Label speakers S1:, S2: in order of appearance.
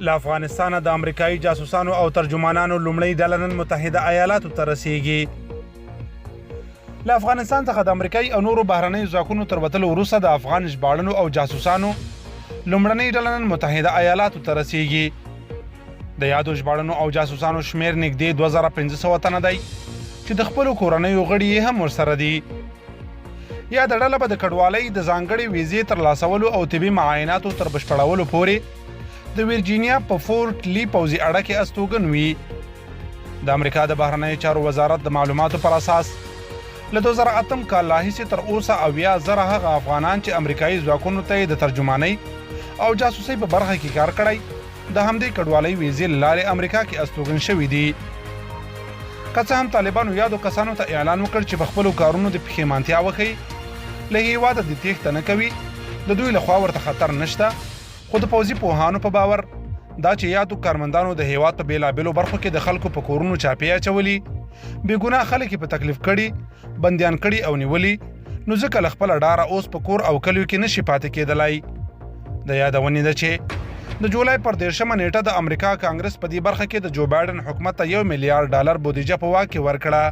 S1: له افغانستانه د امریکایي جاسوسانو او ترجمانانو لومړۍ ډله نن متحده ایالاتو ته رسیږي. له افغانستان څخه د امریکایي او نورو بهرنیو ځواکونو تر وتلو وروسته د افغان ژباړنو او جاسوسانو لومړنۍ ډله نن متحده ایالاتو ته رسیږي. د یادو ژباړنو او جاسوسانو شمېر نږدې 2500 تنه دی چې د خپلو کورنیو غړي یې هم ورسره دي. یاده ډله به د کډوالۍ د ځانګړې ویزې ترلاسولو او طبي معایناتو تر بشپړولو پورې د ویرجینیا په فورټ لی پوځي اډه کې استوګن وي. د امریکا د بهرنیو چارو وزارت د معلوماتو پر اساس له 2008 کال راهیسې تر اوسه 70,000 هغه افغانان چې امریکایي ځواکونو ته یې د ترجمانۍ او جاسوسۍ په برخه کې کار کړی، د همدې کډوالۍ ویزې له لارې امریکا کې استوګن شوي دي. که څه هم طالبانو یادو کسانو ته اعلان وکړ چې په خپلو کارونو دې پښیمانتیا وښيي، له هیواده دې تیښته نه کوي، د دوی له خوا ورته خطر نشته، خو د پوځي پوهانو په باور دا چې یادو کارمندانو د هیواد په بیلابیلو برخو کې د خلکو په کورونو چاپې اچولي، بې ګناه خلک یې په تکلیف کړي، بندیان کړي او نیولي، نو ځکه له خپله ډاره اوس په کور او کلیو کې نشي پاتې کېدلای. د یادونې ده چې د جولای پر 30مه نیټه د امریکا کانګرس په دې برخه کې د جو بایډن حکومت ته 1 میلیارډ ډالر بودیجه په واک کې ورکړه.